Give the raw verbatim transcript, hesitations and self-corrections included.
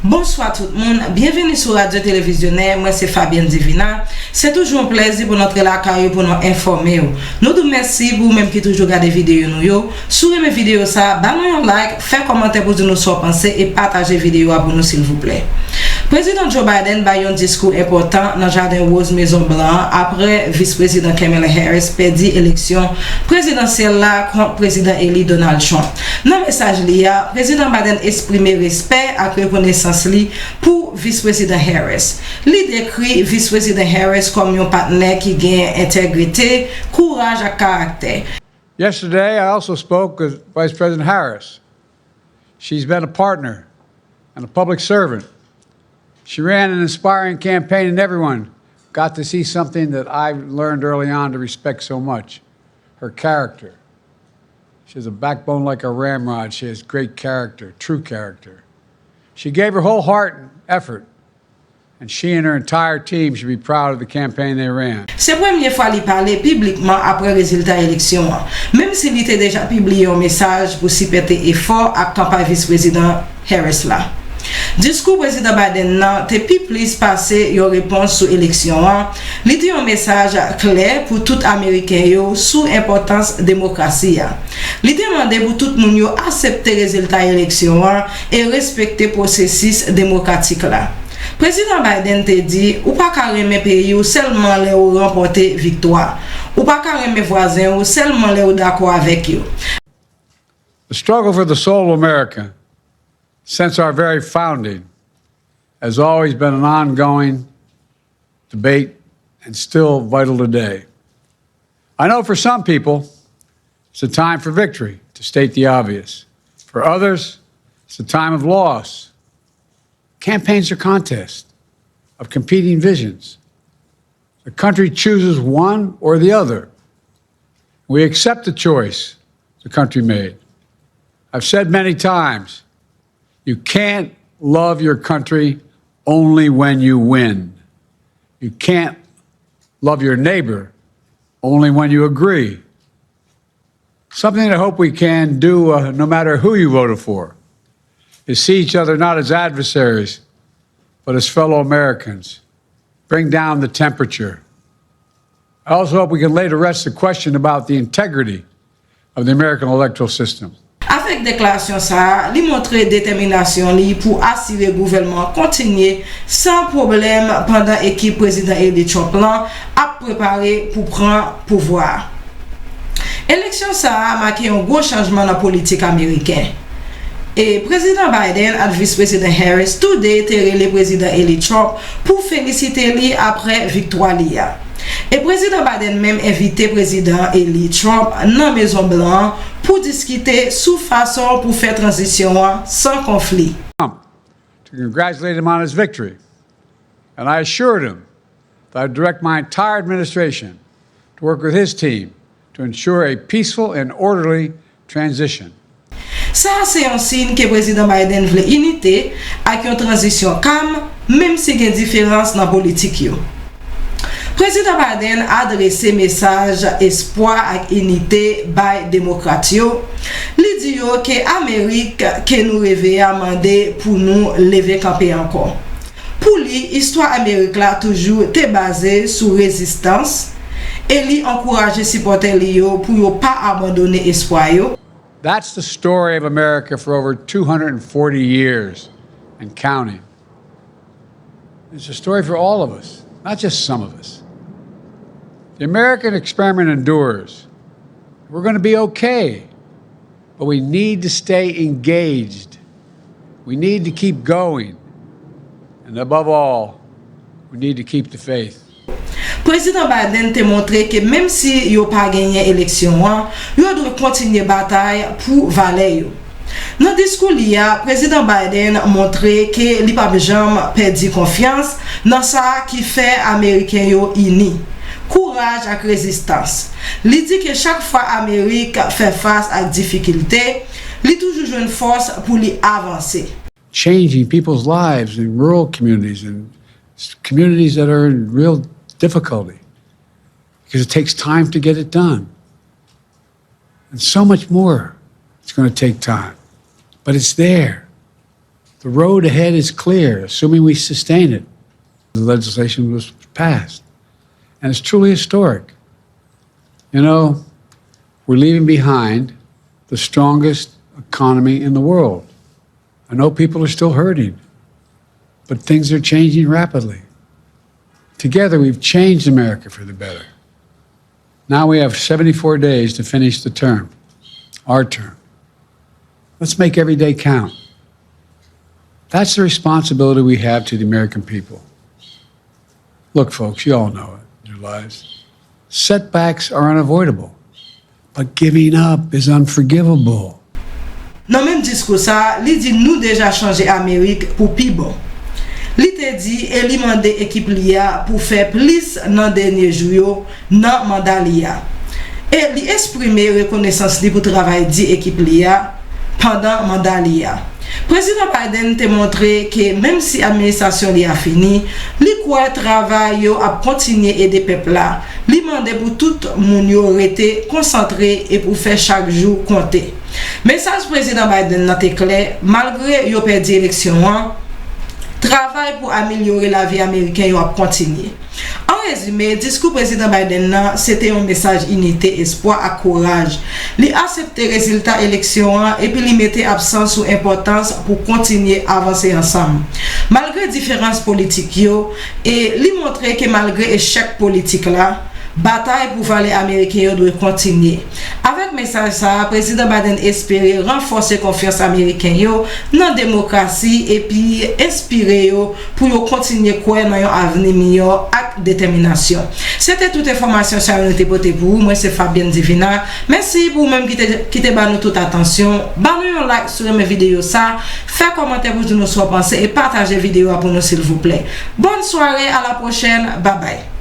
Bonswa tout moun, byenvini sou Radyo Televizyonè, mwen se Fabienne Divina. Se toujou yon plèzi pou n antre lakay ou pou nou enfòme w. Nou di w mèsi pou ou menm ki toujou gade videyo nou yo. Si w renmen videyo sa a, ba nou yon like, fè kòmantè pou di nou sa w panse e pataje videyo a pou nou silvouplè. Prezidan Joe Biden bay yon diskou enpòtan nan Jaden Woz Mezon Blan an apre Vis Prezidan Kamala Harris pèdi eleksyon prezidansyèl la kont Prezidan eli Donald Trump. Nan mesaj li a, Prezidan Biden eksprime respè ak rekonesans li pou Vis Prezidan Harris. Li dekri Vis Prezidan Harris kòm yon patnè ki gen entegrite, kouraj ak karaktè. Yesterday, I also spoke with Vice President Harris. She's been a partner and a public servant. She ran an inspiring campaign, and everyone got to see something that I learned early on to respect so much, her character. She has a backbone like a ramrod. She has great character, true character. She gave her whole heart and effort, and she and her entire team should be proud of the campaign they ran. Se premye fwa li pale piblikman apre rezilta eleksyon an, menm si li te deja pibliye yon mesaj pou sipòte efò ak kanpay Vis Prezidan Harris la. Diskou Prezidan Biden nan te pi plis pase yon repons sou eleksyon an, li te yon mesaj klè pou tout Ameriken yo sou enpòtans demokrasi a. Li te mande pou tout moun yo aksepte rezilta eleksyon an e respekte pwosesis demokratik la. Prezidan Biden te di, ou pa ka renmen peyi w sèlman lè ou ranpòte viktwa. Ou pa ka renmen vwazen w sèlman lè ou dakò avèk yo. The struggle for the soul of America, since our very founding, has always been an ongoing debate and still vital today. I know for some people, it's a time for victory, to state the obvious. For others, it's a time of loss. Campaigns are contests of competing visions. The country chooses one or the other. We accept the choice the country made. I've said many times, you can't love your country only when you win. You can't love your neighbor only when you agree. Something that I hope we can do, uh, no matter who you voted for, is see each other not as adversaries, but as fellow Americans. Bring down the temperature. I also hope we can lay to rest the question about the integrity of the American electoral system. Avèk deklarasyon sa a, li montre detèminasyon li pou asire gouvènman an kontinye san pwoblèm pandan ekip Prezidan eli Trump lan ap prepare pou pran pouvwa a. Eleksyon sa a make yon gwo chanjman nan politik ameriken. E Prezidan Biden ak Vis Prezidan Harris toude te rele Prezidan eli Trump pou felisite li apre viktwa li a. E Prezidan Biden menm envite Prezidan eli Trump nan Mezon Blan an pou diskite sou fason pou fè tranzisyon an san konfli. To congratulate him on his victory, and I assured him that I would direct my entire administration to work with his team to ensure a peaceful and orderly transition. Sa a se yon siy ke Prezidan Biden vle inite ak yon tranzisyon kalm, menm si gen diferans nan politik yo. Prezidan Biden adrese mesaj espwa ak inite bay Demokrat yo. Li di yo ke Amerik ke nou reve a mande pou nou leve kanpe ankò. Pou li, istwa Amerik la toujou te baze sou rezistans, e li ankouraje sipòtè li yo pou yo pa abandone espwa yo. That's the story of America for over two hundred forty years and counting. It's a story for all of us, not just some of us. The American experiment endures. We're going to be okay, but we need to stay engaged. We need to keep going. And above all, we need to keep the faith. Prezidan Biden te montre ke menm si yo pa genyen eleksyon an, yo dwe kontinye batay pou valè yo. Nan diskou li a, Prezidan Biden montre ke li p ap janm pèdi konfyans nan sa ki fè Ameriken yo ini, kouraj ak rezistans. Li di ke chak fwa Amerik fè fas ak difikilte, li toujou jwenn fòs pou li avanse. Changing people's lives in rural communities and communities that are in real difficulty, because it takes time to get it done. And so much more, it's going to take time. But it's there. The road ahead is clear, assuming we sustain it. The legislation was passed, and it's truly historic. You know, we're leaving behind the strongest economy in the world. I know people are still hurting, but things are changing rapidly. Together, we've changed America for the better. Now we have seventy-four days to finish the term, our term. Let's make every day count. That's the responsibility we have to the American people. Look, folks, you all know it in your lives. Setbacks are unavoidable, but giving up is unforgivable. Nan menm diskou sa a, li di nou deja chanje Amerik pou pi bon. Li te di e li mande ekip li a pou fè plis nan dènye jou yo nan manda li a. E li eksprime rekonesans li pou travay di ekip li a pandan manda li a. Prezidan Biden te montre ke menm si administrasyon li a fini, li kwè travay yo ap kontinye ede pèp la. Li mande pou tout moun yo rete konsantre e pou fè chak jou konte. Mesaj Prezidan Biden nan te klè, malgre yo pèdi eleksyon an, travay pou amelyore lavi Ameriken yo ap kontinye. An rezime, diskou Prezidan Biden nan se te yon mesaj inite, espwa ak kouraj. Li aksepte rezilta eleksyon an epi li mete aksan sou enpòtans pou kontinye avanse ansanm. Malgre diferans politik yo, e li montre ke malgre echèk politik la, batay pou valè ameriken yo dwe kontinye. Avèk mesaj sa a, Prezidan Biden espere ranfòse konfyans ameriken yo nan demokrasi epi enspire yo pou yo kontinye kwè nan yon avni miyò ak detèminasyon. Se te tout enfòmasyon sa yo nou te pote pou ou. Mwen se Fabienne Divina. Mèsi pou ou menm ki te, ki te ba nou tout atansyon. Ban nou yon like si w renmen videyo sa. Fè kòmantè pou di nou sa w panse e pataje videyo a pou nou silvouplè. Bòn sware, a la pwochèn, babay.